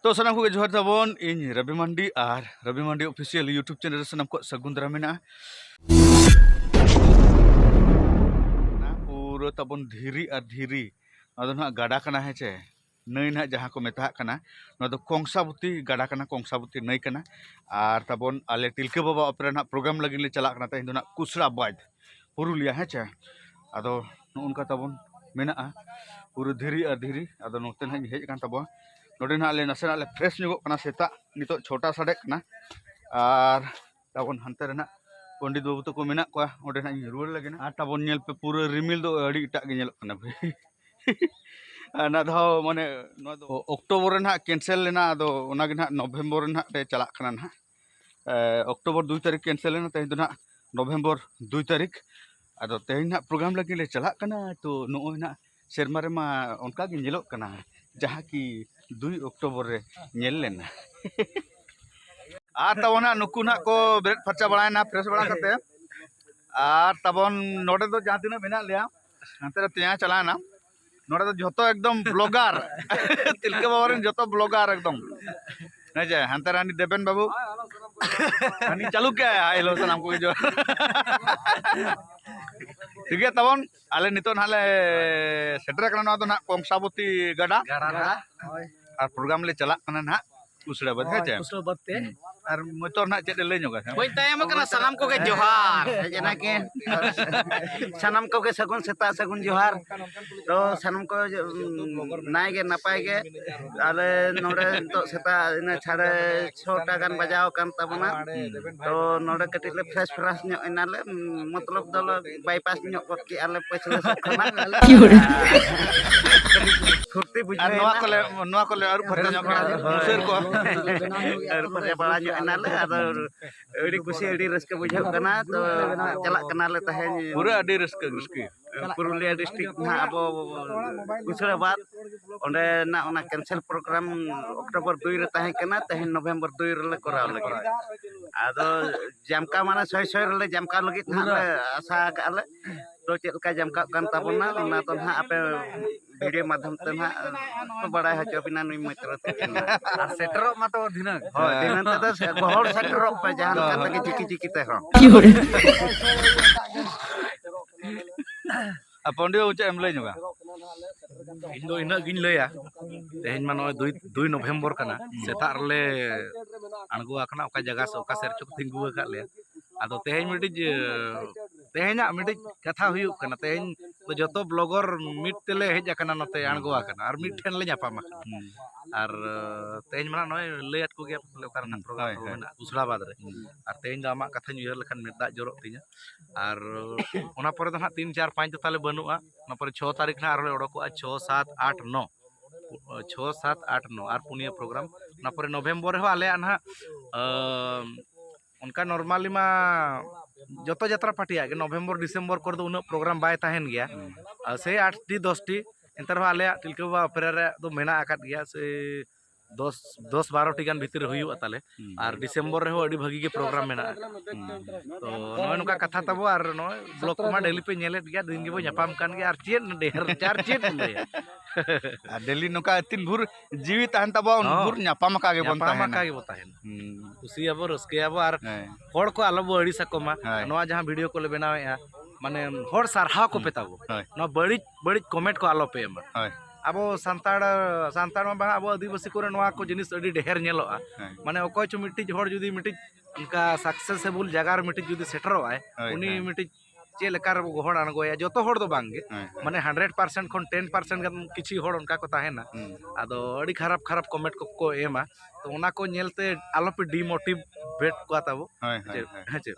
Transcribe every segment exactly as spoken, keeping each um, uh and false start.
ᱛᱚ ᱥᱟᱱᱟᱢ ᱠᱚᱜᱮ ᱡᱚᱦᱟᱨ ᱛᱟᱵᱚᱱ, ᱤᱧ ᱨᱚᱵᱤ ᱢᱟᱱᱰᱤ ᱟᱨ ᱨᱚᱵᱤ ᱢᱟᱱᱰᱤ Official YouTube channel ᱨᱮ ᱥᱟᱱᱟᱢ ᱠᱚᱣᱟᱜ ᱥᱟᱹᱜᱩᱱ ᱫᱟᱨᱟᱢ ᱢᱮᱱᱟᱜᱼᱟ᱾ ᱚᱱᱟ ᱯᱩᱨᱟᱹ ᱛᱟᱵᱚᱱ ᱫᱷᱤᱨᱤ ᱟᱨ ᱫᱷᱤᱨᱤ, ᱱᱚᱣᱟ ᱫᱚ ᱱᱟᱦᱟᱜ ᱜᱟᱰᱟ ᱠᱟᱱᱟ, ᱦᱮᱸ ᱪᱮ, ᱱᱟᱹᱭ ᱱᱟᱦᱟᱜ ᱡᱟᱦᱟᱸ ᱠᱚ ᱢᱮᱛᱟᱜ ᱠᱟᱱᱟ, ᱱᱚᱣᱟ ᱫᱚ ᱠᱚᱝᱥᱟᱵᱚᱛᱤ ᱜᱟᱰᱟ ᱠᱟᱱᱟ, ᱠᱚᱝᱥᱟᱵᱚᱛᱤ ᱱᱟᱹᱭ ᱠᱟᱱᱟ᱾ ᱟᱨ ᱛᱟᱵᱚᱱ ᱟᱞᱮ ᱴᱤᱞᱠᱟᱹ ᱵᱟᱵᱟ ᱚᱯᱮᱨᱟ ᱱᱟᱦᱟᱜ program ᱞᱟᱹᱜᱤᱫ ᱞᱮ ᱪᱟᱞᱟᱜ ᱠᱟᱱᱟ ᱛᱮᱦᱮᱧ ᱫᱚ ᱱᱟᱦᱟᱜ ᱠᱩᱥᱲᱟᱵᱟᱫᱽ, ᱯᱩᱨᱩᱞᱤᱭᱟ, ᱦᱮᱸ ᱪᱮ᱾ ᱟᱫᱚ ᱱᱚᱜᱼᱚ ᱱᱚᱝᱠᱟ ᱛᱟᱵᱚᱱ ᱢᱮᱱᱟᱜᱼᱟ ᱯᱩᱨᱟᱹ ᱫᱷᱤᱨᱤ ᱟᱨ ᱫᱷᱤᱨᱤ᱾ ᱟᱫᱚ ᱱᱚᱛᱮ ᱱᱟᱦᱟᱜ ᱤᱧ ᱦᱮᱡ ᱟᱠᱟᱱ ᱛᱟᱵᱚᱱᱟ, ᱱᱚᱰᱮ ᱱᱟᱦᱟᱜ ᱞᱮ ᱱᱟᱥᱮᱱᱟᱜ ᱞᱮ fresh ᱧᱚᱜᱚᱜ ᱠᱟᱱᱟ, ᱥᱮᱛᱟᱜ ᱱᱤᱛᱚᱜ ᱪᱷᱚᱴᱟ ᱥᱟᱰᱮᱜ ᱠᱟᱱᱟ᱾ ᱟᱨ ᱛᱟᱵᱚᱱ ᱦᱟᱱᱛᱮ ᱨᱮ ᱱᱟᱦᱟᱜ ᱯᱚᱱᱰᱤᱛ ᱵᱟᱹᱵᱩ ᱛᱟᱠᱚ ᱢᱮᱱᱟᱜ ᱠᱚᱣᱟ, ᱚᱸᱰᱮ ᱱᱟᱦᱟᱜ ᱤᱧ ᱨᱩᱣᱟᱹᱲ ᱞᱟᱹᱜᱤᱫ ᱱᱟᱦᱟᱜ᱾ ᱟᱨ ᱛᱟᱵᱚᱱ ᱧᱮᱞ ᱯᱮ, ᱯᱩᱨᱟᱹ ᱨᱤᱢᱤᱞ ᱫᱚ ᱟᱹᱰᱤ ᱮᱴᱟᱜ ᱜᱮ ᱧᱮᱞᱚᱜ ᱠᱟᱱᱟ ᱵᱷᱟᱹᱭ᱾ ᱚᱱᱟ ᱫᱷᱟᱣ ᱢᱟᱱᱮ ᱱᱚᱣᱟ ᱫᱚ ᱚᱠᱴᱳᱵᱚᱨ ᱨᱮ ᱱᱟᱦᱟᱜ cancel ᱞᱮᱱᱟ, ᱟᱫᱚ ᱚᱱᱟᱜᱮ ᱱᱟᱦᱟᱜ ᱱᱚᱵᱷᱮᱢᱵᱚᱨ ᱨᱮ ᱱᱟᱦᱟᱜ ᱞᱮ ᱪᱟᱞᱟᱜ ᱠᱟᱱᱟ ᱱᱟᱦᱟᱜ᱾ ᱮ, ᱚᱠᱴᱳᱵᱚᱨ ᱫᱩᱭ ᱛᱟᱹᱨᱤᱠᱷ cancel ᱞᱮᱱᱟ, ᱛᱮᱦᱮᱧ ᱫᱚ ᱱᱟᱦᱟᱜ ᱱᱚᱵᱷᱮᱢᱵᱚᱨ ᱫᱩᱭ ᱛᱟᱹᱨᱤᱠᱷ᱾ ᱟᱫᱚ ᱛᱮᱦᱮᱧ ᱱᱟᱦᱟᱜ program ᱞᱟᱹᱜᱤᱫ ᱞᱮ ᱪᱟᱞᱟᱜ ᱠᱟᱱᱟ᱾ ᱛᱚ ᱱᱚᱜᱼᱚᱭ ᱱᱟᱦᱟᱜ ᱥᱮᱨᱢᱟ ᱨᱮᱢᱟ ᱚᱱᱠᱟ ᱜᱮ ᱧᱮᱞᱚᱜ ᱠᱟᱱᱟ, ᱡᱟᱦᱟᱸ ᱠᱤ ᱫᱩᱭ ᱚᱠᱴᱳᱵᱚᱨ ᱨᱮ ᱧᱮᱞ ᱞᱮᱱᱟ᱾ ᱟᱨ ᱛᱟᱵᱚᱱ ᱦᱟᱸᱜ ᱱᱩᱠᱩ ᱱᱟᱦᱟᱜ ᱠᱚ ᱵᱮᱨᱮᱫ ᱯᱷᱟᱨᱪᱟ ᱵᱟᱲᱟᱭᱮᱱᱟ, fresh ᱵᱟᱲᱟ ᱠᱟᱛᱮ᱾ ᱟᱨ ᱛᱟᱵᱚᱱ ᱱᱚᱰᱮ ᱫᱚ ᱡᱟᱦᱟᱸ ᱛᱤᱱᱟᱹᱜ ᱢᱮᱱᱟᱜ ᱞᱮᱭᱟ, ᱦᱟᱱᱛᱮ ᱨᱮ ᱛᱮᱭᱟ ᱪᱟᱞᱟᱣᱮᱱᱟ᱾ ᱱᱚᱰᱮ ᱫᱚ ᱡᱷᱚᱛᱚ ᱮᱠᱫᱚᱢ vlogger᱾ ᱛᱤᱞᱠᱟᱹ ᱵᱟᱵᱟ ᱨᱮᱱ ᱡᱷᱚᱛᱚ vlogger ᱮᱠᱫᱚᱢ᱾ ᱦᱮᱸ ᱡᱮ, ᱦᱟᱱᱛᱮ ᱨᱮ ᱦᱟᱹᱱᱤ ᱫᱮᱵᱮᱱ ᱵᱟᱹᱵᱩ᱾ ᱦᱟᱹᱱᱤ ᱪᱟᱹᱞᱩ ᱠᱮᱜᱼᱟᱭ, ᱟᱭ ᱦᱮᱞᱳ ᱥᱟᱱᱟᱢ ᱠᱚᱜᱮ ᱡᱚᱦᱟᱨ᱾ ᱴᱷᱤᱠ ᱜᱮᱭᱟ ᱛᱟᱵᱚᱱ, ᱟᱞᱮ ᱱᱤᱛᱚᱜ ᱱᱟᱦᱟᱜ ᱞᱮ ᱥᱮᱴᱮᱨ ᱟᱠᱟᱱᱟ ᱱᱚᱣᱟ ᱫᱚ ᱱᱟᱦᱟᱜ ᱠᱚᱝᱥᱟᱵᱚᱛᱤ ᱜᱟᱰᱟ᱾ ᱜᱟᱰᱟ᱾ ᱟᱨ program ᱞᱮ ᱪᱟᱞᱟᱜ ᱠᱟᱱᱟ ᱱᱟᱦᱟᱜ ᱠᱩᱥᱲᱟᱵᱟᱫᱽ, ᱦᱮᱸ ᱪᱮ? ᱠᱩᱥᱲᱟᱵᱟᱫᱽ ᱛᱮ᱾ ᱦᱩᱸ᱾ ᱟᱨ ᱢᱚᱭᱛᱚᱨ ᱱᱟᱦᱟᱜ ᱪᱮᱫ ᱮ ᱞᱟᱹᱭ ᱧᱚᱜᱟ? ᱵᱟᱹᱧ ᱛᱟᱭᱚᱢ ᱟᱠᱟᱱᱟ, ᱥᱟᱱᱟᱢ ᱠᱚᱜᱮ ᱡᱚᱦᱟᱨ᱾ ᱦᱮᱡ ᱮᱱᱟ ᱠᱤᱱ᱾ ᱥᱟᱱᱟᱢ ᱠᱚᱜᱮ ᱥᱟᱹᱜᱩᱱ ᱥᱮᱛᱟᱜ, ᱥᱟᱹᱜᱩᱱ ᱡᱚᱦᱟᱨ᱾ ᱛᱚ ᱥᱟᱱᱟᱢ ᱠᱚ ᱡᱚ-, ᱱᱟᱭ ᱜᱮ ᱱᱟᱯᱟᱭ ᱜᱮ᱾ ᱟᱞᱮ ᱱᱚᱰᱮ ᱱᱤᱛᱚᱜ ᱥᱮᱛᱟᱜ ᱤᱱᱟᱹ ᱥᱟᱲᱮ ᱪᱷᱚᱴᱟ ᱜᱟᱱ ᱵᱟᱡᱟᱣ ᱟᱠᱟᱱ ᱛᱟᱵᱚᱱᱟ᱾ ᱛᱚ ᱱᱚᱰᱮ ᱠᱟᱹᱴᱤᱡ ᱞᱮ fresh fresh ᱧᱚᱜ ᱮᱱᱟᱞᱮ, ᱢᱚᱛᱞᱚᱵ ᱫᱚᱞᱮ bypass ᱧᱚᱜ ᱜᱚᱫ ᱠᱮᱜᱼᱟ ᱞᱮ ᱯᱟᱹᱪᱷᱞᱟᱹ ᱥᱮᱫ ᱠᱷᱚᱱᱟᱜ᱾ ᱯᱷᱩᱨᱛᱤ ᱵᱩᱡᱷᱟᱹᱣ ᱟᱨ ᱱᱚᱣᱟ ᱮᱱᱟ᱾ ᱠᱚᱞᱮ, ᱱᱚᱣᱟ ᱠᱚᱞᱮ ᱟᱹᱨᱩᱵ ᱯᱷᱟᱨᱪᱟ ᱧᱚᱜ ᱠᱮᱜᱼᱟ, ᱦᱳᱭ᱾ ᱩᱥᱟᱹᱨ ᱠᱚ᱾ ᱟᱹᱨᱩᱵ ᱯᱷᱟᱨᱪᱟ ᱵᱟᱲᱟ ᱧᱚᱜ ᱮᱱᱟᱞᱮ, ᱟᱫᱚ ᱟᱹᱰᱤ ᱠᱩᱥᱤ, ᱟᱹᱰᱤ ᱨᱟᱹᱥᱠᱟᱹ ᱵᱩᱡᱷᱟᱹᱜ ᱠᱟᱱᱟ᱾ ᱛᱚ ᱪᱟᱞᱟᱜ ᱠᱟᱱᱟᱞᱮ ᱛᱮᱦᱮᱧ᱾ ᱯᱩᱨᱟᱹ ᱟᱹᱰᱤ ᱨᱟᱹᱥᱠᱟᱹ, ᱨᱟᱹᱥᱠᱟᱹ᱾ ᱯᱩᱨᱩᱞᱤᱭᱟᱹ district ᱱᱟᱦᱟᱜ ᱟᱵᱚ ᱠᱩᱥᱲᱟᱵᱟᱫᱽ, ᱚᱸᱰᱮᱱᱟᱜ ᱚᱱᱟ cancel program ᱚᱠᱴᱳᱵᱚᱨ ᱫᱩᱭ ᱨᱮ ᱛᱟᱦᱮᱸ ᱠᱟᱱᱟ, ᱛᱮᱦᱮᱧ ᱱᱚᱵᱷᱮᱢᱵᱚᱨ ᱫᱩᱭ ᱨᱮᱞᱮ ᱠᱚᱨᱟᱣ ᱞᱟᱹᱜᱤᱫ᱾ ᱟᱫᱚ ᱡᱟᱢᱠᱟ ᱢᱟᱱᱮ ᱥᱚᱭ ᱥᱚᱭ ᱨᱮᱞᱮ ᱡᱟᱢᱠᱟ ᱞᱟᱹᱜᱤᱫ ᱱᱟᱦᱟᱜ ᱞᱮ ᱟᱥᱟ ᱟᱠᱟᱫᱼᱟ ᱞᱮ᱾ ᱫᱚ ᱪᱮᱫ ᱞᱮᱠᱟ ᱡᱟᱢᱠᱟᱜ ᱠᱟᱱ ᱛᱟᱵᱚᱱᱟ, ᱚᱱᱟ ᱫᱚ ᱱᱟᱦᱟᱜ ᱟᱯᱮ ᱵᱷᱤᱰᱤᱭᱳ ᱢᱟᱫᱽᱫᱷᱚᱢ ᱛᱮ ᱱᱟᱦᱟᱜ ᱠᱚ ᱵᱟᱲᱟᱭ ᱦᱚᱪᱚ ᱵᱤᱱᱟ ᱱᱩᱭ ᱢᱟᱹᱭ ᱛᱟᱨᱟ ᱛᱟᱹᱠᱤᱱ ᱱᱟᱦᱟᱜ᱾ ᱟᱨ ᱥᱮᱴᱮᱨᱚᱜ ᱢᱟᱛᱚ ᱫᱷᱤᱱᱟᱹᱝ᱾ ᱦᱳᱭ, ᱫᱷᱤᱱᱟᱹᱝ ᱛᱮᱫᱚ ᱥᱮ-, ᱜᱚᱦᱚᱲ ᱥᱮᱴᱮᱨᱚᱜ ᱯᱮ ᱡᱟᱦᱟᱸ ᱞᱮᱠᱟ ᱛᱮᱜᱮ ᱪᱤᱠᱤ ᱪᱤᱠᱤ ᱛᱮᱦᱚᱸ᱾ ᱟᱨ ᱯᱚᱱᱰᱤᱛ ᱵᱟᱹᱵᱩ ᱪᱮᱫ ᱮᱢ ᱞᱟᱹᱭ ᱧᱚᱜᱟ? ᱤᱧ ᱫᱚ ᱤᱱᱟᱹᱜ ᱜᱤᱧ ᱞᱟᱹᱭᱟ, ᱛᱮᱦᱮᱧ ᱢᱟ ᱱᱚᱜᱼᱚᱭ ᱫᱩᱭ ᱫᱩᱭ ᱱᱚᱵᱷᱮᱢᱵᱚᱨ ᱠᱟᱱᱟ, ᱥᱮᱛᱟᱜ ᱨᱮᱞᱮ ᱟᱬᱜᱚ ᱟᱠᱟᱱᱟ, ᱚᱠᱟ ᱡᱟᱭᱜᱟ ᱥᱮ ᱚᱠᱟ ᱥᱮᱫ ᱨᱮᱪᱚ ᱠᱚ ᱛᱤᱸᱜᱩ ᱟᱠᱟᱫ ᱞᱮᱭᱟ᱾ ᱟᱫᱚ ᱛᱮᱦᱮᱧ ᱢᱤᱫᱴᱤᱡ, ᱛᱮᱦᱮᱧᱟᱜ ᱢᱤᱫᱴᱤᱡ ᱠᱟᱛᱷᱟ ᱦᱩᱭᱩᱜ ᱠᱟᱱᱟ, ᱛᱮᱦᱮᱧ ᱫᱚ ᱡᱚᱛᱚ ᱵᱞᱚᱜᱚᱨ ᱢᱤᱫ ᱛᱮᱞᱮ ᱦᱮᱡ ᱟᱠᱟᱱᱟ, ᱱᱚᱛᱮ ᱟᱬᱜᱚ ᱟᱠᱟᱱᱟ ᱟᱨ ᱢᱤᱫ ᱴᱷᱮᱱ ᱞᱮ ᱧᱟᱯᱟᱢ ᱟᱠᱟᱱᱟ᱾ ᱟᱨ ᱛᱮᱦᱮᱧ ᱢᱟ ᱱᱚᱜᱼᱚᱭ ᱞᱟᱹᱭᱟᱫ ᱠᱚᱜᱮᱭᱟ ᱯᱮ ᱚᱠᱟ ᱨᱮᱱᱟᱜ ᱯᱨᱳᱜᱨᱟᱢ ᱦᱳᱭ, ᱛᱟᱵᱚ ᱦᱳᱭ᱾ ᱢᱮᱱᱟᱜᱼᱟ ᱜᱩᱥᱲᱟᱵᱟᱫᱽ ᱨᱮ᱾ ᱟᱨ ᱛᱮᱦᱮᱧ ᱫᱚ ᱟᱢᱟᱜ ᱠᱟᱛᱷᱟᱧ ᱩᱭᱦᱟᱹᱨ ᱞᱮᱠᱷᱟᱱ ᱢᱮᱫ ᱫᱟᱜ ᱡᱚᱨᱚᱜ ᱛᱤᱧᱟ᱾ ᱟᱨ ᱚᱱᱟ ᱯᱚᱨᱮ ᱫᱚ ᱦᱟᱸᱜ ᱛᱤᱱ, ᱪᱟᱨ, ᱯᱟᱸᱪ ᱫᱚ ᱛᱟᱦᱞᱮ ᱵᱟᱹᱱᱩᱜᱼᱟ᱾ ᱚᱱᱟ ᱯᱚᱨᱮ ᱪᱷᱚ ᱛᱟᱹᱨᱤᱠᱷ ᱱᱟᱦᱟᱜ ᱟᱨᱦᱚᱸ ᱞᱮ ᱚᱰᱚᱠᱚᱜᱼᱟ, ᱪᱷᱚ, ᱥᱟᱛ, ᱟᱴ, ᱱᱚ᱾ ᱪᱷᱚ, ᱥᱟᱛ, ᱟᱴ, ᱱᱚ ᱟᱨ ᱯᱩᱱᱭᱟᱹ ᱯᱨᱳᱜᱨᱟᱢ᱾ ᱚᱱᱟ ᱯᱚᱨᱮ ᱱᱚᱵᱷᱮᱢᱵᱚᱨ ᱨᱮᱦᱚᱸ ᱟᱞᱮᱭᱟᱜ ᱱᱟᱦᱟᱜ, ᱟᱸ, ᱚᱱᱠᱟ normally ᱢᱟ ᱡᱚᱛᱚ ᱡᱟᱛᱨᱟ ᱯᱟᱹᱴᱤᱭᱟᱜ ᱜᱮ ᱱᱚᱵᱷᱮᱢᱵᱚᱨ, ᱰᱤᱥᱮᱢᱵᱚᱨ ᱠᱚᱨᱮ ᱫᱚ ᱩᱱᱟᱹᱜ ᱯᱨᱳᱜᱨᱟᱢ ᱵᱟᱭ ᱛᱟᱦᱮᱱ ᱜᱮᱭᱟ᱾ ᱟᱨ ᱥᱮᱭ ᱟᱴ ᱴᱤ, ᱫᱚᱥ ᱴᱤ, ᱮᱱᱛᱮ ᱨᱮᱦᱚᱸ ᱟᱞᱮᱭᱟᱜ ᱴᱤᱞᱠᱟᱹ ᱵᱟᱵᱟ ᱚᱯᱮᱨᱟ ᱨᱮᱭᱟᱜ ᱫᱚ ᱢᱮᱱᱟᱜ ᱟᱠᱟᱫ ᱜᱮᱭᱟ, ᱥᱮ ᱫᱚᱥ, ᱫᱚᱥ ᱵᱟᱨᱚ ᱴᱤ ᱜᱟᱱ ᱵᱷᱤᱛᱤᱨ ᱨᱮ ᱦᱩᱭᱩᱜᱼᱟ ᱛᱟᱞᱮ᱾ ᱟᱨ ᱰᱤᱥᱮᱢᱵᱚᱨ ᱨᱮᱦᱚᱸ ᱟᱹᱰᱤ ᱵᱷᱟᱹᱜᱤ ᱜᱮ ᱯᱨᱳᱜᱨᱟᱢ ᱢᱮᱱᱟᱜᱼᱟ᱾ ᱛᱚ ᱱᱚᱜᱼᱚᱭ ᱱᱚᱝᱠᱟ ᱠᱟᱛᱷᱟ ᱛᱟᱵᱚ, ᱟᱨ ᱱᱚᱜᱼᱚᱭ ᱵᱞᱚᱜ ᱠᱚᱢᱟ ᱰᱮᱞᱤ ᱯᱮ ᱧᱮᱞᱮᱫ ᱜᱮᱭᱟ, ᱫᱤᱱ ᱜᱮᱵᱚ ᱧᱟᱯᱟᱢ ᱠᱟᱱ ᱜᱮᱭᱟ, ᱟᱨ ᱪᱮᱫ ᱰᱷᱮᱨ ᱪᱟᱨ ᱪᱮᱫ ᱵᱚ ᱞᱟᱹᱭᱟ? ᱟᱨ ᱰᱮᱞᱤ ᱱᱚᱝᱠᱟ ᱛᱤᱱ ᱵᱷᱳᱨ ᱡᱤᱣᱤ ᱛᱟᱦᱮᱱ ᱛᱟᱵᱚᱱᱟ, ᱩᱱ ᱦᱚᱸ᱾ ᱵᱷᱳᱨ ᱧᱟᱯᱟᱢ ᱟᱠᱟ ᱜᱮᱵᱚᱱ ᱧᱟᱯᱟᱢ ᱛᱟᱦᱮᱱᱟ᱾ ᱟᱠᱟ ᱜᱮᱵᱚ ᱛᱟᱦᱮᱱᱟ᱾ ᱦᱩᱸ᱾ ᱠᱩᱥᱤᱭᱟᱵᱚ, ᱨᱟᱹᱥᱠᱟᱹᱭᱟᱵᱚ, ᱟᱨ ᱦᱮᱸ᱾ ᱦᱚᱲ ᱠᱚ ᱟᱞᱚᱵᱚ ᱟᱹᱲᱤᱥ ᱟᱠᱚ ᱢᱟ᱾ ᱦᱳᱭ᱾ ᱱᱚᱣᱟ ᱡᱟᱦᱟᱸ ᱵᱷᱤᱰᱤᱭᱳ ᱠᱚᱞᱮ ᱵᱮᱱᱟᱣᱮᱫᱼᱟ, ᱢᱟᱱᱮ ᱦᱚᱲ ᱥᱟᱨᱦᱟᱣ ᱠᱚᱯᱮ ᱛᱟᱵᱚ᱾ ᱦᱳᱭ᱾ ᱱᱚᱣᱟ ᱵᱟᱹᱲᱤᱡ ᱵᱟᱹᱲᱤᱡ ᱠᱚᱢᱮᱱᱴ ᱠᱚ ᱟᱞᱚᱯᱮ ᱮᱢᱟ᱾ ᱦᱳᱭ᱾ ᱟᱵᱚ ᱥᱟᱱᱛᱟᱲ, ᱥᱟᱱᱛᱟᱲ ᱢᱟ ᱵᱟᱝ, ᱟᱵᱚ ᱟᱹᱫᱤᱵᱟᱹᱥᱤ ᱠᱚᱨᱮ ᱱᱚᱣᱟ ᱠᱚ ᱡᱤᱱᱤᱥ ᱟᱹᱰᱤ ᱰᱷᱮᱨ ᱧᱮᱞᱚᱜᱼᱟ᱾ ᱦᱳᱭ᱾ ᱢᱟᱱᱮ ᱚᱠᱚᱭ ᱪᱚ ᱢᱤᱫᱴᱤᱡ ᱦᱚᱲ ᱡᱩᱫᱤ ᱢᱤᱫᱴᱤᱡ ᱚᱱᱠᱟ ᱥᱟᱠᱥᱮᱥᱮᱵᱩᱞ ᱡᱟᱭᱜᱟ ᱨᱮ ᱢᱤᱫᱴᱤᱡ ᱡᱩᱫᱤ ᱥᱮᱴᱮᱨᱚᱜ ᱟᱭ, ᱦᱳᱭ, ᱩᱱᱤ ᱦᱳᱭ᱾ ᱢᱤᱫᱴᱤᱡ ᱪᱮᱫ ᱞᱮᱠᱟ ᱨᱮᱵᱚ ᱜᱚᱦᱚᱲ ᱟᱬᱜᱚᱭᱟ? ᱡᱚᱛᱚ ᱦᱚᱲ ᱫᱚ ᱵᱟᱝ ᱜᱮ, ᱦᱳᱭ, ᱦᱳᱭ᱾ ᱢᱟᱱᱮ ᱦᱟᱱᱰᱨᱮᱰ ᱯᱟᱨᱥᱮᱱᱴ ᱠᱷᱚᱱ ᱴᱮᱱ ᱯᱟᱨᱥᱮᱱᱴ ᱜᱟᱱ ᱠᱤᱪᱷᱩ ᱦᱚᱲ ᱚᱱᱠᱟ ᱠᱚ ᱛᱟᱦᱮᱱᱟ᱾ ᱦᱩᱸ᱾ ᱟᱫᱚ ᱟᱹᱰᱤ ᱠᱷᱟᱨᱟᱯ ᱠᱷᱟᱨᱟᱯ ᱠᱚᱢᱮᱱᱴ ᱠᱚᱠᱚ ᱮᱢᱟ, ᱛᱚ ᱚᱱᱟ ᱠᱚ ᱧᱮᱞᱛᱮ ᱟᱞᱚᱯᱮ ᱰᱤᱢᱳᱴᱤᱵᱷᱮᱴ ᱠᱚᱣᱟ ᱛᱟᱵᱚ᱾ ᱦᱳᱭ, ᱦᱮᱸ ᱪᱮ? ᱦᱳᱭ, ᱦᱳᱭ᱾ ᱦᱮᱸ ᱪᱮ?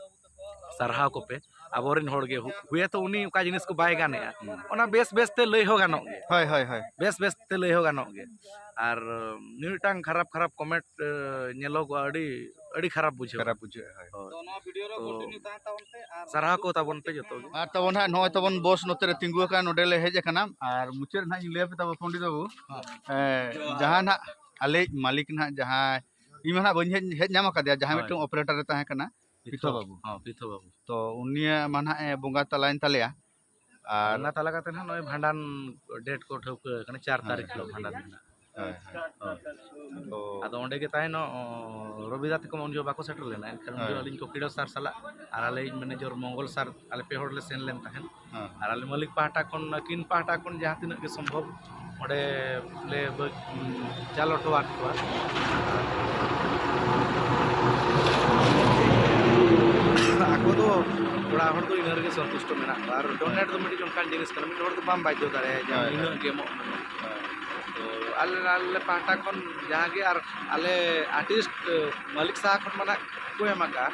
ᱥᱟᱨᱦᱟᱣ ᱠᱚᱯᱮ, ᱟᱵᱚᱨᱮᱱ ᱦᱚᱲ ᱜᱮ ᱦᱩ-, ᱦᱩᱭᱮᱛᱚ ᱩᱱᱤ ᱚᱠᱟ ᱡᱤᱱᱤᱥ ᱠᱚ ᱵᱟᱭ ᱜᱟᱱᱮᱜᱼᱟ, ᱦᱩᱸ᱾ ᱚᱱᱟ ᱵᱮᱥ ᱵᱮᱥ ᱛᱮ ᱞᱟᱹᱭ ᱦᱚᱸ ᱜᱟᱱᱚᱜ ᱜᱮᱭᱟ᱾ ᱦᱳᱭ, ᱦᱳᱭ, ᱦᱳᱭ᱾ ᱵᱮᱥ ᱵᱮᱥ ᱛᱮ ᱞᱟᱹᱭ ᱦᱚᱸ ᱜᱟᱱᱚᱜ ᱜᱮᱭᱟ᱾ ᱟᱨ ᱢᱤᱢᱤᱫᱴᱟᱝ ᱠᱷᱟᱨᱟᱯ ᱠᱷᱟᱨᱟᱯ ᱠᱚᱢᱮᱱᱴ ᱧᱮᱞᱚᱜᱚᱜᱼᱟ, ᱟᱹᱰᱤ ᱟᱹᱰᱤ ᱠᱷᱟᱨᱟᱯ ᱵᱩᱡᱷᱟᱹᱜᱼᱟ᱾ ᱠᱷᱟᱨᱟᱯ ᱵᱩᱡᱷᱟᱹᱜᱼᱟ, ᱦᱳᱭ᱾ ᱦᱳᱭ᱾ ᱛᱚ ᱥᱟᱨᱦᱟᱣ ᱠᱚ ᱛᱟᱵᱚᱱ ᱯᱮ ᱡᱚᱛᱚ ᱜᱮ᱾ ᱟᱨ ᱛᱟᱵᱚᱱ ᱦᱟᱸᱜ ᱱᱚᱜᱼᱚᱭ ᱛᱟᱵᱚᱱ ᱵᱚᱥ ᱱᱚᱛᱮ ᱨᱮ ᱛᱤᱸᱜᱩ ᱟᱠᱟᱱᱟ, ᱱᱚᱸᱰᱮ ᱞᱮ ᱦᱮᱡ ᱟᱠᱟᱱᱟ᱾ ᱟᱨ ᱢᱩᱪᱟᱹᱫ ᱨᱮ ᱦᱟᱸᱜ ᱤᱧ ᱞᱟᱹᱭ ᱟᱯᱮ ᱛᱟᱵᱚ ᱯᱚᱱᱰᱤᱛ ᱵᱟᱹᱵᱩ, ᱮ, ᱡᱟᱦᱟᱸ ᱱᱟᱜ ᱟᱞᱮᱭᱤᱡ ᱢᱟᱹᱞᱤᱠ ᱱᱟᱜ ᱡᱟᱦᱟᱸᱭ, ᱤᱧ ᱢᱟ ᱱᱟᱜ ᱵᱟᱹᱧ ᱦᱮᱡ, ᱦᱮᱡ ᱧᱟᱢ ᱟᱠᱟᱫᱮᱭᱟ, ᱡᱟᱦᱟᱸᱭ ᱦᱳᱭ᱾ ᱢᱤᱫᱴᱟᱝ ᱚᱯᱟᱨᱮᱴᱟᱨ ᱮ ᱛᱟᱦᱮᱸ ᱠᱟᱱᱟ, ᱯᱤᱛᱷᱚ ᱵᱟᱹᱵᱩ᱾ ᱦᱚᱸ, ᱯᱤᱛᱷᱚ ᱵᱟᱹᱵᱩ᱾ ᱛᱚ ᱩᱱᱤᱭᱟᱜ ᱢᱟ ᱱᱟᱜ ᱮ ᱵᱚᱸᱜᱟ ᱛᱟᱞᱟᱭᱮᱱ ᱛᱟᱞᱮᱭᱟ᱾ ᱟᱨ ᱚᱱᱟ ᱛᱟᱞᱟ ᱠᱟᱛᱮ ᱱᱟᱦᱟᱜ ᱱᱚᱜᱼᱚᱭ ᱵᱷᱟᱸᱰᱟᱱ ᱰᱮᱴ ᱠᱚ ᱴᱷᱟᱹᱣᱠᱟᱹ ᱟᱠᱟᱱᱟ, ᱪᱟᱨ ᱦᱮᱸ᱾ ᱛᱟᱹᱨᱤᱠᱷ ᱦᱤᱞᱳᱜ ᱵᱷᱟᱸᱰᱟᱱ ᱢᱮᱱᱟᱜᱼᱟ᱾ ᱦᱳᱭ, ᱦᱳᱭ᱾ ᱦᱳᱭ᱾ ᱟᱫᱚ ᱟᱫᱚ ᱚᱸᱰᱮ ᱜᱮ ᱛᱟᱦᱮᱱᱚᱜ, ᱨᱚᱵᱤ ᱫᱟ ᱛᱟᱠᱚ ᱢᱟ ᱩᱱ ᱡᱚᱦᱚᱜ ᱵᱟᱠᱚ ᱥᱮᱴᱮᱨ ᱞᱮᱱᱟ, ᱮᱱᱠᱷᱟᱱ ᱩᱱ ᱦᱳᱭ, ᱡᱚᱦᱚᱜ ᱦᱳᱭ᱾ ᱟᱹᱞᱤᱧ ᱠᱚᱠᱤᱲᱟ ᱥᱟᱨ ᱥᱟᱞᱟᱜ ᱟᱨ ᱟᱞᱮᱭᱤᱡ ᱢᱮᱱᱮᱡᱚᱨ ᱢᱚᱝᱜᱚᱞ ᱥᱟᱨ, ᱟᱞᱮ ᱯᱮ ᱦᱚᱲ ᱞᱮ ᱥᱮᱱ ᱞᱮᱱ ᱛᱟᱦᱮᱸᱫ᱾ ᱦᱮᱸ᱾ ᱟᱨ ᱟᱞᱮ ᱢᱟᱹᱞᱤᱠ ᱯᱟᱦᱴᱟ ᱠᱷᱚᱱ, ᱟᱹᱠᱤᱱ ᱯᱟᱦᱴᱟ ᱠᱷᱚᱱ ᱡᱟᱦᱟᱸ ᱛᱤᱱᱟᱹᱜ ᱜᱮ ᱥᱚᱢᱵᱷᱚᱵ ᱚᱸᱰᱮ ᱞᱮ ᱵᱟᱹ-, ᱪᱟᱞ ᱦᱚᱴᱚᱣᱟᱫ ᱠᱚᱣᱟ᱾ ᱟᱠᱚ ᱫᱚ ᱚᱲᱟᱜ ᱦᱚᱲ ᱫᱚ ᱤᱱᱟᱹ ᱨᱮᱜᱮ ᱥᱚᱱᱛᱩᱥᱴᱚ ᱢᱮᱱᱟᱜ ᱠᱚᱣᱟ᱾ ᱟᱨ ᱰᱳᱱᱮᱴ ᱫᱚ ᱢᱤᱫᱴᱤᱡ ᱚᱱᱠᱟᱱ ᱡᱤᱱᱤᱥ ᱠᱟᱱᱟ, ᱢᱤᱫ ᱦᱚᱲ ᱫᱚ ᱵᱟᱢ ᱵᱟᱫᱽᱫᱷᱚ ᱫᱟᱲᱮᱭᱟᱭᱟ ᱡᱮ ᱦᱳᱭ, ᱱᱤᱱᱟᱹᱜ ᱦᱳᱭ᱾ ᱜᱮ ᱮᱢᱚᱜ ᱢᱮ᱾ ᱦᱳᱭ᱾ ᱛᱚ ᱟᱞᱮ, ᱟᱞᱮ ᱯᱟᱦᱴᱟ ᱠᱷᱚᱱ ᱡᱟᱦᱟᱸ ᱜᱮ, ᱟᱨ ᱟᱞᱮ ᱟᱨᱴᱤᱥᱴ ᱢᱟᱹᱞᱤᱠ ᱥᱟᱦᱟ ᱠᱷᱚᱱ ᱢᱟ ᱱᱟᱜ ᱠᱚ ᱮᱢ ᱟᱠᱟᱫᱼᱟ,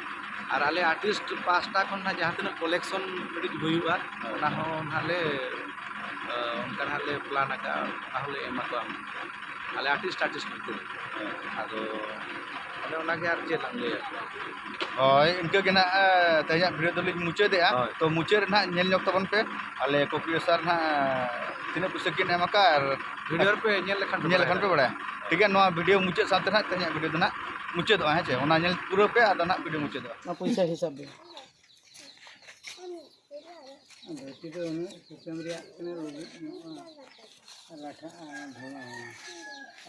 ᱟᱨ ᱟᱞᱮ ᱟᱨᱴᱤᱥᱴ ᱯᱟᱦᱴᱟ ᱠᱷᱚᱱ ᱱᱟᱜ ᱡᱟᱦᱟᱸ ᱛᱤᱱᱟᱹᱜ ᱠᱚᱞᱮᱠᱥᱚᱱ ᱠᱟᱹᱴᱤᱡ ᱦᱩᱭᱩᱜᱼᱟ, ᱦᱳᱭ᱾ ᱚᱱᱟ ᱦᱚᱸ ᱱᱟᱜ ᱞᱮ, ᱚᱱᱠᱟ ᱱᱟᱜ ᱞᱮ ᱯᱞᱟᱱ ᱟᱠᱟᱫᱼᱟ, ᱚᱱᱟ ᱦᱚᱸᱞᱮ ᱮᱢᱟ ᱠᱚᱣᱟ᱾ ᱟᱞᱮ ᱟᱨᱴᱤᱥᱴ, ᱟᱨᱴᱤᱥᱴ ᱵᱷᱤᱛᱤᱨ ᱨᱮ᱾ ᱦᱮᱸ᱾ ᱟᱫᱚ ᱚᱱᱮ ᱚᱱᱟᱜᱮ, ᱟᱨ ᱪᱮᱫ ᱞᱟᱝ ᱞᱟᱹᱭᱟ? ᱦᱳᱭ, ᱤᱱᱠᱟᱹ ᱜᱮ ᱱᱟᱜ, ᱮ, ᱛᱮᱦᱮᱧᱟᱜ ᱵᱷᱤᱰᱤᱭᱳ ᱫᱚᱞᱤᱧ ᱢᱩᱪᱟᱹᱫᱮᱜᱼᱟ᱾ ᱦᱳᱭ᱾ ᱛᱚ, ᱢᱩᱪᱟᱹᱫ ᱨᱮ ᱱᱟᱜ ᱧᱮᱞ ᱧᱚᱜ ᱛᱟᱵᱚᱱ ᱯᱮ, ᱟᱞᱮ ᱠᱚᱯᱤ ᱥᱟᱨ ᱱᱟᱜ ᱛᱤᱱᱟᱹᱜ ᱯᱩᱭᱥᱟᱹ ᱠᱤᱱ ᱮᱢ ᱟᱠᱟᱫ, ᱟᱨ ᱵᱷᱤᱰᱤᱭᱳ ᱨᱮᱯᱮ ᱧᱮᱞ ᱞᱮᱠᱷᱟᱱ ᱯᱮ ᱧᱮᱞ ᱞᱮᱠᱷᱟᱱ ᱯᱮ ᱵᱟᱲᱟᱭᱟ᱾ ᱵᱟᱲᱟᱭᱟ᱾ ᱴᱷᱤᱠ ᱜᱮᱭᱟ, ᱱᱚᱣᱟ ᱵᱷᱤᱰᱤᱭᱳ ᱢᱩᱪᱟᱹᱫ ᱥᱟᱶᱛᱮ ᱱᱟᱜ ᱛᱮᱦᱮᱧᱟᱜ ᱵᱷᱤᱰᱤᱭᱳ ᱫᱚ ᱱᱟᱜ ᱢᱩᱪᱟᱹᱫᱚᱜᱼᱟ, ᱦᱮᱸ ᱪᱮ? ᱚᱱᱟ ᱧᱮᱞ ᱯᱩᱨᱟᱹᱣ ᱯᱮ, ᱟᱫᱚ ᱱᱟᱜ ᱵᱷᱤᱰᱤᱭᱳ ᱢᱩᱪᱟᱹᱫᱚᱜᱼᱟ᱾ ᱚᱱᱟ ᱯᱚᱭᱥᱟ ᱦᱤᱥᱟᱹᱵ ᱜᱮ᱾ ᱫᱷᱩᱛᱤ ᱫᱚ ᱩᱱᱟᱹᱜ ᱥᱩᱛᱟᱹᱢ ᱨᱮᱭᱟᱜ ᱠᱟᱱᱟ, ᱞᱩᱜᱩᱵ ᱧᱚᱜᱼᱟ, ᱞᱟᱴᱷᱟᱜᱼᱟ, ᱫᱷᱚᱲᱟ᱾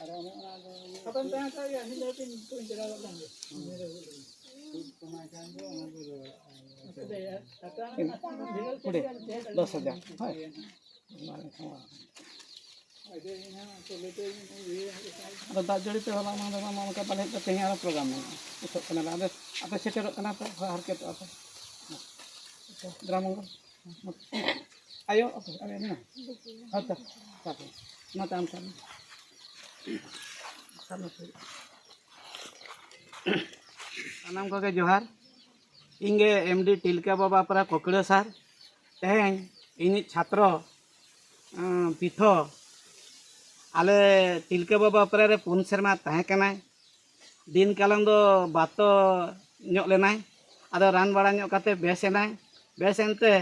ᱟᱨ ᱚᱱᱮ ᱚᱱᱟ ᱫᱚ ᱥᱟᱵᱚᱱ ᱛᱟᱦᱮᱸ ᱠᱷᱟᱡ ᱜᱮ, ᱟᱹᱞᱤᱧ ᱫᱚ ᱛᱤᱱ ᱠᱚᱧ ᱪᱟᱞᱟᱣ ᱜᱚᱫ ᱞᱮᱱ ᱜᱮ᱾ ᱦᱩᱸ᱾ ᱥᱩᱫ ᱠᱚᱢᱟ ᱠᱷᱟᱱ ᱫᱚ ᱚᱱᱟ ᱫᱚ ᱨᱩᱣᱟᱹᱲᱚᱜᱼᱟ᱾ ᱠᱩᱲᱤ, ᱫᱚᱥ ᱦᱟᱡᱟᱨ, ᱦᱳᱭ᱾ ᱟᱫᱚ ᱫᱟᱜ ᱡᱟᱹᱲᱤ ᱛᱮ ᱦᱚᱞᱟ ᱢᱟᱦᱫᱮᱨ ᱢᱟ ᱱᱚᱜᱼᱚ ᱱᱚᱝᱠᱟ ᱵᱟᱞᱮ ᱦᱮᱡ ᱠᱟᱱᱟ, ᱛᱮᱦᱮᱧ ᱟᱨᱚ ᱯᱨᱳᱜᱨᱟᱢ ᱢᱮᱱᱟᱜᱼᱟ, ᱩᱴᱷᱟᱹᱜ ᱠᱟᱱᱟᱞᱮ᱾ ᱟᱫᱚ ᱟᱯᱮ ᱥᱮᱴᱮᱨᱚᱜ ᱠᱟᱱᱟ ᱯᱮ, ᱦᱟᱨᱠᱮᱛᱚᱜᱼᱟ ᱯᱮ᱾ ᱜᱨᱟᱢ ᱢᱚᱝᱜᱚᱞ᱾ ᱟᱭᱳ, ᱟᱯᱮ, ᱟᱯᱮ, ᱢᱮᱱᱟᱜᱼᱟ? ᱦᱳᱭ ᱛᱚ, ᱛᱟᱯᱚᱨ, ᱢᱟ ᱛᱟᱭᱚᱢ ᱥᱮᱫ ᱢᱟ᱾ ᱥᱟᱵ ᱢᱮ᱾ ᱥᱟᱱᱟᱢ ᱠᱚᱜᱮ ᱡᱚᱦᱟᱨ᱾ ᱤᱧ ᱜᱮ ᱮᱢ ᱰᱤ ᱛᱤᱞᱠᱟᱹ ᱵᱟᱵᱟ ᱯᱟᱨᱟ ᱠᱚᱠᱲᱟᱹ ᱥᱟᱨ᱾ ᱛᱮᱦᱮᱧ ᱤᱧᱤᱡ ᱪᱷᱟᱛᱨᱚ, ᱟᱸ, ᱯᱤᱛᱷᱚ, ᱟᱞᱮ ᱛᱤᱞᱠᱟᱹ ᱵᱟᱵᱟ ᱯᱟᱨᱟ ᱨᱮ ᱯᱩᱱ ᱥᱮᱨᱢᱟ ᱛᱟᱦᱮᱸ ᱠᱟᱱᱟᱭ᱾ ᱫᱤᱱ ᱠᱟᱞᱚᱢ ᱫᱚ ᱵᱟᱛᱚ ᱧᱚᱜ ᱞᱮᱱᱟᱭ, ᱟᱫᱚ ᱨᱟᱱ ᱵᱟᱲᱟ ᱧᱚᱜ ᱠᱟᱛᱮ ᱵᱮᱥ ᱮᱱᱟᱭ᱾ ᱵᱮᱥ ᱮᱱᱛᱮ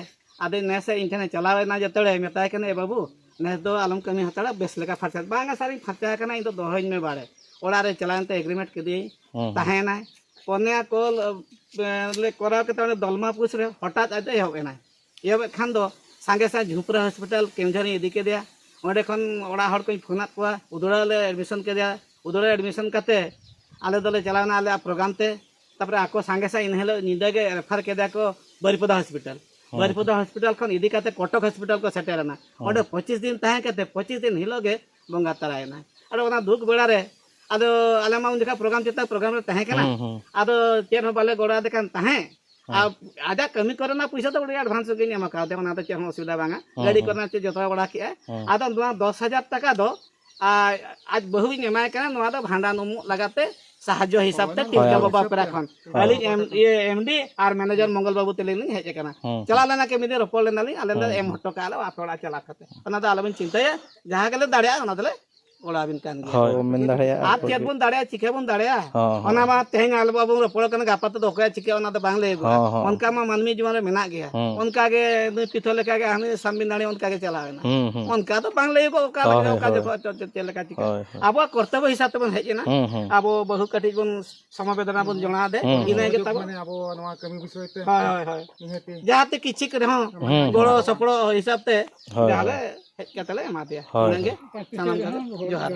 ᱟᱫᱚ ᱱᱮᱥ ᱤᱧ ᱴᱷᱮᱱᱮ ᱪᱟᱞᱟᱣ ᱮᱱᱟ, ᱡᱚᱛᱚᱲᱮ ᱢᱮᱛᱟᱭ ᱠᱟᱱᱟ, "ᱮ ᱵᱟᱹᱵᱩ, ᱱᱮᱥ ᱫᱚ ᱟᱞᱚᱢ ᱠᱟᱹᱢᱤ ᱦᱟᱛᱟᱲᱟ, ᱵᱮᱥ ᱞᱮᱠᱟ ᱯᱷᱟᱨᱪᱟ᱾" "ᱵᱟᱝᱟ ᱥᱟᱨ, ᱤᱧ ᱯᱷᱟᱨᱪᱟ ᱟᱠᱟᱱᱟ, ᱤᱧ ᱫᱚ ᱫᱚᱦᱚᱧ ᱢᱮ ᱵᱟᱲᱮ᱾" ᱚᱲᱟᱜ ᱨᱮ ᱪᱟᱞᱟᱣ ᱮᱱᱛᱮ ᱮᱜᱽᱨᱤᱢᱮᱱᱴ ᱠᱮᱫᱮᱭᱟᱹᱧ, ᱦᱩᱸ, ᱦᱩᱸ᱾ ᱛᱟᱦᱮᱸᱭᱮᱱᱟᱭ᱾ ᱯᱚᱱᱭᱟ ᱠᱚᱞ, ᱮ, ᱞᱮ ᱠᱚᱨᱟᱣ ᱠᱮᱫᱟ ᱚᱸᱰᱮ ᱫᱚᱞᱢᱟᱯᱩᱥ ᱨᱮ, ᱦᱚᱴᱟᱛ ᱟᱡ ᱫᱚ ᱮᱦᱚᱵ ᱮᱱᱟᱭ᱾ ᱮᱦᱚᱵᱮᱫ ᱠᱷᱟᱱ ᱫᱚ ᱥᱟᱸᱜᱮ ᱥᱟᱸᱜᱮ ᱡᱷᱩᱢᱯᱨᱟ ᱦᱚᱥᱯᱤᱴᱟᱞ ᱠᱮᱣᱡᱷᱚᱨ ᱤᱧ ᱤᱫᱤ ᱠᱮᱫᱮᱭᱟ᱾ ᱚᱸᱰᱮ ᱠᱷᱚᱱ ᱚᱲᱟᱜ ᱦᱚᱲ ᱠᱚᱧ ᱯᱷᱳᱱᱟᱫ ᱠᱚᱣᱟ, ᱩᱫᱽᱲᱟ ᱞᱮ ᱮᱰᱢᱤᱥᱚᱱ ᱠᱮᱫᱮᱭᱟ᱾ ᱩᱫᱽᱲᱟ ᱮᱰᱢᱤᱥᱚᱱ ᱠᱟᱛᱮ ᱟᱞᱮ ᱫᱚᱞᱮ ᱪᱟᱞᱟᱣᱱᱟ ᱟᱞᱮᱭᱟᱜ ᱯᱨᱳᱜᱨᱟᱢ ᱛᱮ᱾ ᱛᱟᱨᱯᱚᱨᱮ ᱟᱠᱚ ᱥᱟᱸᱜᱮ ᱥᱟᱸᱜᱮ ᱤᱱᱟᱹ ᱦᱤᱞᱳᱜ ᱧᱤᱫᱟᱹ ᱜᱮ ᱨᱮᱯᱷᱟᱨ ᱠᱮᱫᱮᱭᱟ ᱠᱚ ᱵᱟᱹᱨᱤᱯᱟᱫᱟ ᱦᱚᱥᱯᱤᱴᱟᱞ᱾ ᱦᱚᱸ᱾ ᱵᱟᱹᱨᱤᱯᱟᱫᱟ ᱦᱚᱥᱯᱤᱴᱟᱞ ᱠᱷᱚᱱ ᱤᱫᱤ ᱠᱟᱛᱮ ᱠᱚᱴᱚᱠ ᱦᱚᱥᱯᱤᱴᱟᱞ ᱠᱚ ᱥᱮᱴᱮᱨᱮᱱᱟ᱾ ᱦᱚᱸ᱾ ᱚᱸᱰᱮ ᱯᱚᱸᱪᱤᱥ ᱫᱤᱱ ᱛᱟᱦᱮᱸ ᱠᱟᱛᱮ ᱯᱚᱸᱪᱤᱥ ᱫᱤᱱ ᱦᱤᱞᱳᱜ ᱜᱮ ᱵᱚᱸᱜᱟ ᱛᱟᱨᱟᱭᱮᱱᱟ᱾ ᱟᱫᱚ ᱚᱱᱟ ᱫᱩᱠ ᱵᱮᱲᱟ ᱨᱮ ᱟᱫᱚ ᱟᱞᱮ ᱢᱟ ᱩᱱ ᱡᱚᱠᱷᱟᱡ ᱯᱨᱳᱜᱨᱟᱢ ᱪᱮᱛᱟᱱ ᱯᱨᱳᱜᱨᱟᱢ ᱨᱮ ᱛᱟᱦᱮᱸ ᱠᱟᱱᱟ᱾ ᱦᱩᱸ, ᱦᱩᱸ᱾ ᱟᱫᱚ ᱪᱮᱫ ᱦᱚᱸ ᱵᱟᱞᱮ ᱜᱚᱲᱚ ᱟᱫᱮ ᱠᱟᱱ ᱛᱟᱦᱮᱸᱫ᱾ ᱦᱩᱸ᱾ ᱟᱨ ᱟᱡᱟᱜ ᱠᱟᱹᱢᱤ ᱠᱚᱨᱮᱱᱟᱜ ᱯᱩᱭᱥᱟᱹ ᱫᱚ ᱟᱹᱰᱤ ᱮᱰᱵᱷᱟᱱᱥ ᱨᱮᱜᱮᱧ ᱮᱢ ᱠᱟᱣᱫᱮᱭᱟ, ᱚᱱᱟ ᱫᱚ ᱪᱮᱫ ᱦᱚᱸ ᱚᱥᱩᱵᱤᱫᱷᱟ ᱵᱟᱝᱟ᱾ ᱦᱩᱸ, ᱜᱟᱹᱰᱤ ᱦᱩᱸ᱾ ᱠᱚᱨᱮᱱᱟᱜ ᱪᱮᱫ ᱡᱚᱛᱚ ᱵᱟᱲᱟ ᱠᱮᱜᱼᱟᱭ᱾ ᱦᱩᱸ᱾ ᱟᱫᱚ ᱱᱚᱣᱟ ᱫᱚᱥ ᱦᱟᱡᱟᱨ ᱴᱟᱠᱟ ᱫᱚ ᱟᱡ, ᱟᱡ ᱵᱟᱹᱦᱩᱧ ᱮᱢᱟᱭ ᱠᱟᱱᱟ, ᱱᱚᱣᱟ ᱫᱚ ᱵᱷᱟᱸᱰᱟᱱ ᱩᱢᱩᱜ ᱞᱟᱜᱟᱛᱮ ᱥᱟᱦᱟᱡᱽᱡᱚ ᱦᱤᱥᱟᱹᱵ ᱛᱮ ᱦᱳᱭ, ᱛᱤᱞᱠᱟᱹ ᱦᱳᱭ᱾ ᱵᱟᱵᱟ ᱯᱮᱲᱟ ᱠᱷᱚᱱ᱾ ᱦᱳᱭ᱾ ᱟᱹᱞᱤᱧ ᱮᱢ, ᱤᱭᱟᱹ, ᱮᱢ ᱰᱤ ᱟᱨ ᱢᱮᱱᱮᱡᱟᱨ ᱢᱚᱝᱜᱚᱞ ᱵᱟᱹᱵᱩ ᱛᱟᱹᱞᱤᱧ ᱞᱤᱧ ᱦᱮᱡ ᱟᱠᱟᱱᱟ᱾ ᱦᱩᱸ, ᱪᱟᱞᱟᱣ ᱦᱩᱸ᱾ ᱞᱮᱱᱟ ᱠᱤᱱ, ᱢᱤᱫ ᱫᱤᱱ ᱨᱚᱯᱚᱲ ᱞᱮᱱᱟᱞᱤᱧ, ᱟᱞᱮ ᱞᱮ ᱦᱩᱸ, ᱮᱢ ᱦᱩᱸ᱾ ᱦᱚᱴᱚ ᱠᱟᱜᱼᱟ ᱞᱮ ᱟᱯᱮ ᱚᱲᱟᱜ ᱪᱟᱞᱟᱣ ᱠᱟᱛᱮ᱾ ᱚᱱᱟ ᱫᱚ ᱟᱞᱚᱵᱤᱱ ᱪᱤᱱᱛᱟᱹᱭᱟ, ᱡᱟᱦᱟᱸ ᱜᱮᱞᱮ ᱫᱟᱲᱮᱭᱟᱜᱼᱟ ᱚᱱᱟ ᱫᱚᱞᱮ ᱜᱚᱲᱚ ᱟᱵᱤᱱ ᱠᱟᱱ ᱜᱮᱭᱟ᱾ ᱦᱳᱭ, ᱢᱮᱱ ᱫᱟᱲᱮᱭᱟᱜᱼᱟ ᱟᱨ ᱟᱨ ᱪᱮᱫ ᱵᱚᱱ ᱫᱟᱲᱮᱭᱟᱜᱼᱟ, ᱪᱤᱠᱟᱹ ᱵᱚᱱ ᱫᱟᱲᱮᱭᱟᱜᱼᱟ? ᱦᱚᱸ, ᱦᱚᱸ᱾ ᱚᱱᱟ ᱢᱟ ᱛᱮᱦᱮᱧ ᱟᱞᱚ ᱵᱟᱵᱚᱱ ᱨᱚᱯᱚᱲ ᱠᱟᱱᱟ, ᱜᱟᱯᱟ ᱛᱮᱫᱚ ᱚᱠᱚᱭᱟᱜ ᱪᱤᱠᱟᱹᱜᱼᱟ ᱚᱱᱟ ᱫᱚ ᱵᱟᱝ ᱞᱟᱹᱭᱟᱹᱜᱚᱜᱼᱟ᱾ ᱦᱚᱸ, ᱦᱚᱸ᱾ ᱚᱱᱠᱟ ᱢᱟ ᱢᱟᱹᱱᱢᱤ ᱡᱤᱵᱚᱱ ᱨᱮ ᱢᱮᱱᱟᱜ ᱜᱮᱭᱟ᱾ ᱦᱩᱸ᱾ ᱚᱱᱠᱟ ᱜᱮ ᱱᱩᱭ ᱯᱤᱛᱷᱚ ᱞᱮᱠᱟ ᱜᱮ ᱦᱟᱹᱱᱤ ᱥᱟᱢᱵᱤᱱ ᱫᱟᱲᱮ ᱚᱱᱠᱟ ᱜᱮ ᱪᱟᱞᱟᱣ ᱮᱱᱟ᱾ ᱦᱩᱸ, ᱦᱩᱸ᱾ ᱚᱱᱠᱟ ᱫᱚ ᱵᱟᱝ ᱞᱟᱹᱭᱟᱹᱜᱚᱜᱼᱟ ᱚᱠᱟ ᱦᱳᱭ, ᱞᱮᱠᱟ, ᱦᱳᱭ, ᱚᱠᱟ ᱦᱳᱭ᱾ ᱡᱚᱠᱷᱚᱱ ᱪᱮᱫ, ᱪᱮᱫ ᱞᱮᱠᱟ ᱪᱤᱠᱟᱹᱜᱼᱟ᱾ ᱦᱳᱭ, ᱦᱳᱭ᱾ ᱟᱵᱚᱣᱟᱜ ᱠᱚᱨᱛᱚᱵᱵᱚ ᱦᱤᱥᱟᱵ ᱛᱮᱵᱚᱱ ᱦᱮᱡ ᱮᱱᱟ᱾ ᱦᱩᱸ, ᱦᱩᱸ᱾ ᱟᱵᱚ ᱵᱟᱹᱦᱩ ᱠᱟᱹᱴᱤᱡ ᱵᱚᱱ ᱥᱚᱢᱚᱵᱮᱫᱚᱱᱟ ᱵᱚᱱ ᱡᱚᱲᱟᱣ ᱟᱫᱮ, ᱦᱩᱸ, ᱤᱱᱟᱹ ᱦᱩᱸ᱾ ᱜᱮ ᱛᱟᱵᱚᱱ᱾ ᱢᱟᱱᱮ ᱟᱵᱚ ᱱᱚᱣᱟ ᱠᱟᱹᱢᱤ ᱵᱤᱥᱚᱭ ᱛᱮ ᱦᱳᱭ, ᱦᱳᱭ, ᱦᱳᱭ᱾ ᱱᱤᱦᱟᱹᱛᱤ ᱡᱟᱦᱟᱸ ᱛᱮ ᱠᱤᱪᱷᱤᱠ ᱨᱮᱦᱚᱸ ᱦᱩᱸ, ᱜᱚᱲᱚ ᱦᱩᱸ᱾ ᱥᱚᱯᱚᱦᱚᱫ ᱦᱤᱥᱟᱵ ᱛᱮ ᱦᱳᱭ, ᱡᱟᱦᱟᱸ ᱞᱮ ᱦᱳᱭ᱾ ᱦᱮᱡ ᱠᱟᱛᱮ ᱞᱮ ᱮᱢᱟ ᱫᱮᱭᱟ᱾ ᱦᱳᱭ, ᱤᱱᱟᱹᱜᱮ ᱦᱳᱭ᱾ ᱥᱟᱱᱟᱢ ᱠᱚ ᱡᱚᱦᱟᱨ᱾